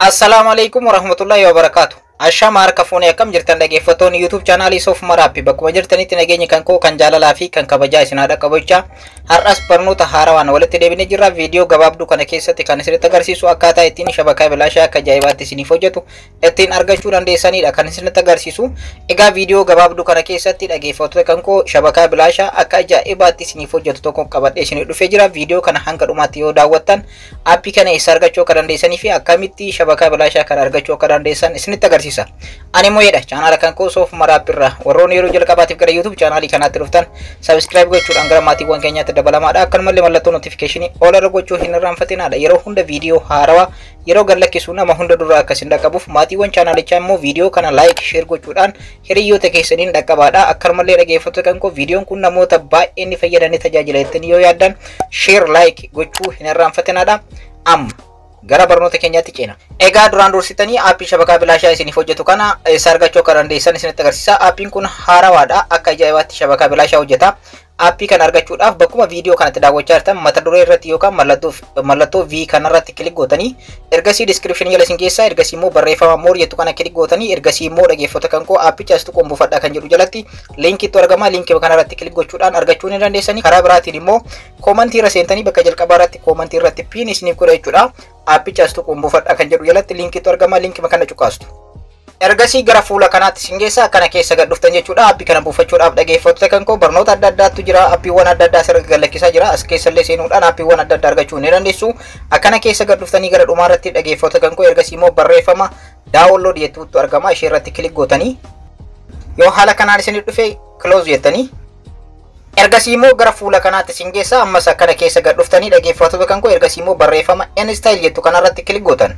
Assalaamu alaikum warahmatullahi wabarakatuh. Ashama harka fuunee, akkam jirtan dhaggeeffattoonni YouTube chaanaalii Soof Maraappi? Bakkuma jirtanitti nageenya kan koo kan jaalalaa fi kan kabajaa isin haadha qabachaa, har'as barnoota haarawaan walitti deebinee jirra. Viidiyoo gabaabduu kana keessatti kan isinitti agarsiisu akkaataa ittiin shabakaa bilaashaa akka ajaa'ibaatti isiniif hojjetu ittiin argachuu dandeessanidha kan isinitti agarsiisu. Egaa viidiyoo gabaabduu kana keessatti, dhaggeeffattoota kan koo, shabakaa bilaashaa akka ajaa'ibaatti isiniif hojjetu tokko qabadhee isinii dhufee jira. Viidiyoo kana hanga dhumaatti yoo daawwattan aappii kana eessa argachuu akka dandeessanii fi akkamitti shabakaa bilaashaa kana argachuu akka dandeessan isinitti agarsiisa. Ani Mo'eedha. Chaanaala kan koo Soof Maraappiirraa warroonni yeroo jalqabaatiif gara YouTube chaanaalii kanaatti dhuftan subscribe gochuudhaan gara maatiiwwan keenyaatti dabalamaadha. Akkanumallee mallattoo notification all irra gochuu hin irraanfatinaadha. Yeroo hunda viidiyoo haarawaa yeroo gad lakkisu nama hunda dura akka isin dhaqqabuuf, maatiiwwan chaanaalichaa immoo viidiyoo kana like, share gochuudhaan hiriyoota keessaniin dhaqqabaadha. Akkanumallee, dhaggeeffattoota kan koo, viidiyoon kun namoota baay'ee ni fayyadanii tajaajila jettanii yoo yaaddan share, like gochuu hin irraanfatinaadha. Amma gara barnoota keenyaatti ceena. Egaa duraan dursitanii aappii shabakaa bilaashaa isiniif hojjetu kana eessa argachuu akka dandeessan isinitti agarsiisa. Aappiin kun haarawaadha. Akka ajaa'ibaatti shabakaa bilaashaa hojjeta. Aappii kana argachuudhaaf bakkuma viidiyoo kanatti daawwachaa jirtan mata duree irratti yookaan mallattoo V kanarratti click gootanii, ergasii description jala isin geessa. Ergasii immoo barreeffama more jettu kana click gootanii, ergasii immoo, dhaggeeffattoota kan koo, aappicha as tuquun buufadhaa kan jedhu jalatti liinkiitu argama. Liinkii kanarratti click gochuudhaan argachuu ni dandeessanii. Karaa biraatiin immoo koomantii irra seentanii bakka jalqabaa irratti koomantii irratti pin isiniif godha jechuudha. Aappicha as tuquun buufadhaa kan jedhu jalatti liinkiitu argama. Liinkii kana cuqaastu. Ergasii gara fuula kanaatti isin geessa. Kana keessa gad dhuftan jechuudha. Aappii kana buufachuudhaaf, dhaggeeffattoota kan koo, barnoota adda addaatu jira. Aappiiwwan adda addaa asirra gad lakkisaa jira. As keessallee seenuudhaan aappiiwwan adda addaa argachuu ni dandeessu. Akkana keessa gad dhuftanii gara dhumaa irratti, dhaggeeffattoota kan koo, ergasii immoo barreeffama download jettuutu argama. Ishee irratti click gootanii, yoo haala kanaan isin dhufe close jettanii, ergasii immoo gara fuula kanaatti isin geessa. Ammas akkana keessa gad dhuftanii, dhaggeeffattoota kan koo, ergasii immoo barreeffama install jettu kanarratti click gootan.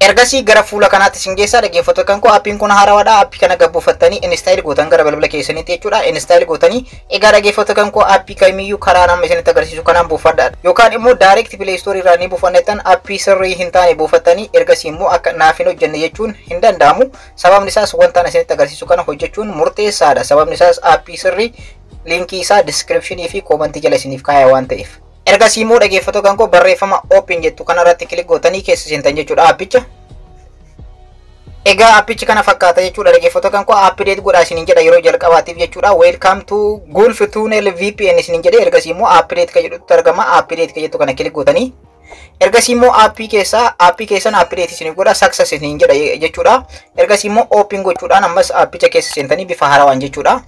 Ergasii gara fuula kanaatti isin geessa. Dhaggeeffattoota kan koo, aappiin kun haarawaadha. Aappii kana gabbuufattanii install gootan gara balbala keessaniitti jechuudha. Install gootanii, egaa dhaggeeffattoota kan koo, aappii kamiyyuu karaa nama isinitti agarsiisu kanaan buufadha. Yookaan immoo direct Play Store irraa ni buufannetan aappii sirrii hin taane buufattanii ergasii immoo akka naaf hin hojjenne jechuun hin danda'amu. Sababni isaas wanta isinitti agarsiisu kana hojjechuun murteessaadha. Sababni isaas aappii sirrii liinkii isaa descriptionii fi koomantii jala isiniif kaaya waan ta'eef. Ergasii immoo, dhaggeeffattoota kan koo, barreeffama open jettu kanarratti click gootanii keessa seentan jechuudha aappicha. Egaa aappichi kana fakkaata jechuudha, dhaggeeffattoota kan koo. Update godhaa isiniin jedha yeroo jalqabaatiif jechuudha. Welcome to Gulf Tunnel VPN isiniin jedhe. Ergasii immoo update kan jedhutu argama. Update kan jettu kana click gootanii, ergasii immoo aappii keessaa aappii keessan update isiniif godha, success isiniin jedha jechuudha. Ergasii immoo open gochuudhaan ammas aappicha keessa seentanii bifa haarawaan jechuudha.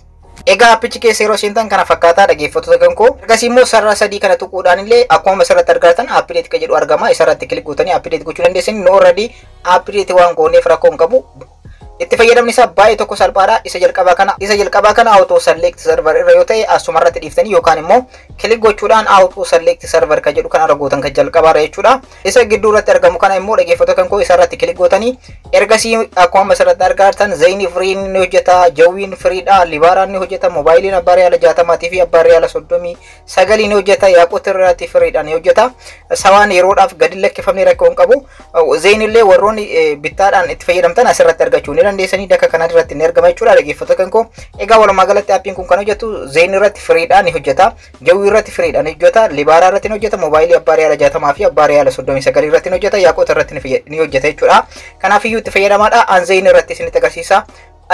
Egaa aappichi keessa yeroo seentan kana fakkaataa, dhaggeeffattoota kan koo. Ergasii immoo sarara sadii kana tuquudhaan illee akkuma asirratti argatan update kan jedhu argama. Isarratti click gootanii update gochuu dandeessanii. No, already update waan gooneef rakkoo hin qabu. Itti fayyadamni isaa baay'ee tokko salphaadha. Isa jalqabaa kana auto select server irra yoo ta'e asuma irratti dhiiftanii yookaan immoo click gochuudhaan auto select server kan jedhu kana irra gootan kan jalqabaarra jechuudha. Isa gidduu irratti argamu kana immoo, dhaggeeffattoota kan koo, isa irratti click gootanii, ergasii akkuma asirratti argatan Zain free ni hojjeta, Jawwiin freedha, Libaaraan ni hojjeta, moobaayiliin abbaa riyaala 60 fi abbaa riyaala 39 ni hojjeta, Yaaqut irratti freedha ni hojjeta. Sawaan yeroodhaaf gadi lakkifamee rakkoo hin qabu. Zain illee warroonni bittaadhaan itti fayyadamtan asirratti argachuu ni dandeessanii, dakka kana irratti ni argama jechuudha, dhaggeeffattoota kan koo. Egaa walumaa galatti aappiin kun kan hojjetu Zain irratti freedhaan ni hojjeta, Jawwii irratti freedhaan ni hojjeta, Libaaraa irratti ni hojjeta, moobaayilii abbaa riyaala 60 fi abbaa riyaala 39 irratti ni hojjeta, Yaaqut irratti ni hojjeta jechuudha. Kanaafiyyuu itti fayyadamaadha. An Zain irratti isinitti agarsiisa.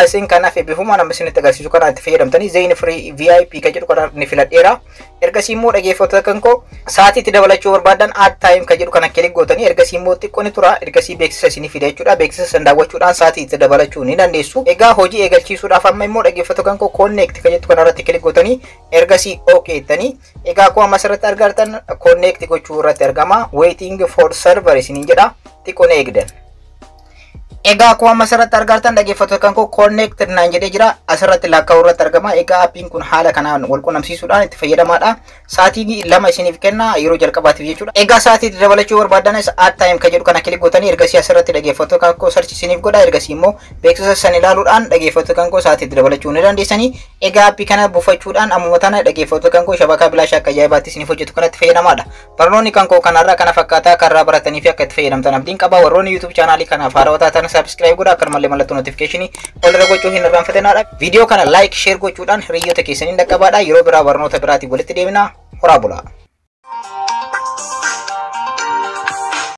Isin kanaaf eebbifamaa nama isinitti agarsiisu kana itti fayyadamtanii Zain free VIP kan jedhu kana ni filadheera. Ergasii immoo, dhaggeeffattoota kan koo, sa'aatii itti dabalachuu barbaadan add time kan jedhu kana click gootanii, ergasii immoo xiqqoo ni tura, ergasii beeksisa isinii fida jechuudha. Beeksisa san daawwachuudhaan sa'aatii itti dabalachuu ni dandeessu. Egaa hojii eegalchiisuudhaaf amma immoo, dhaggeeffattoota kan koo, connect kan jettu kanarratti click gootanii, ergasii OK jettanii, egaa akkuma asirratti argartan connect gochuu irratti argama. Waiting for server isiniin jedha, xiqqoo ni eegdan. Egaa akkuma asirratti argartan, dhaggeeffattoota kan koo, connect naan jedhee jira. Asirratti lakkaa'uu irratti argama. Egaa aappiin kun haala kanaan wal qunnamsiisuudhaan itti fayyadamaadha. Sa'aatii 2 isiniif kenna yeroo jalqabaatiif jechuudha. Egaa sa'aatii dabalachuu barbaadanis add time kan jedhu kana click gootanii, ergasii asirratti, dhaggeeffattoota kan koo, search isiniif godha. Ergasii immoo beeksisa san ilaaluudhaan, dhaggeeffattoota kan koo, sa'aatii dabalachuu ni dandeessanii. Egaa aappii kana buufachuudhaan ammuma tana, dhaggeeffattoota kan koo, shabakaa bilaashaa akka ajaa'ibaatti isiniif hojjetu kanatti fayyadamaadha. Barnoonni kan koo kanarraa kana fakkaataa. Karraa baratanii fi akka itti fayyadamtan abdiin qaba. Warroonni YouTube chaanaalii kanaaf haarawaa taatan subscribe godhaa, akkanumallee mallattoo notification ol irra gochuu hin irraanfatinaadha. Viidiyoo kana like, share gochuudhaan hiriyoota keessaniin dhaqqabaadha. Yeroo biraa barnoota biraatiin walitti deebina. Horaa bulaa.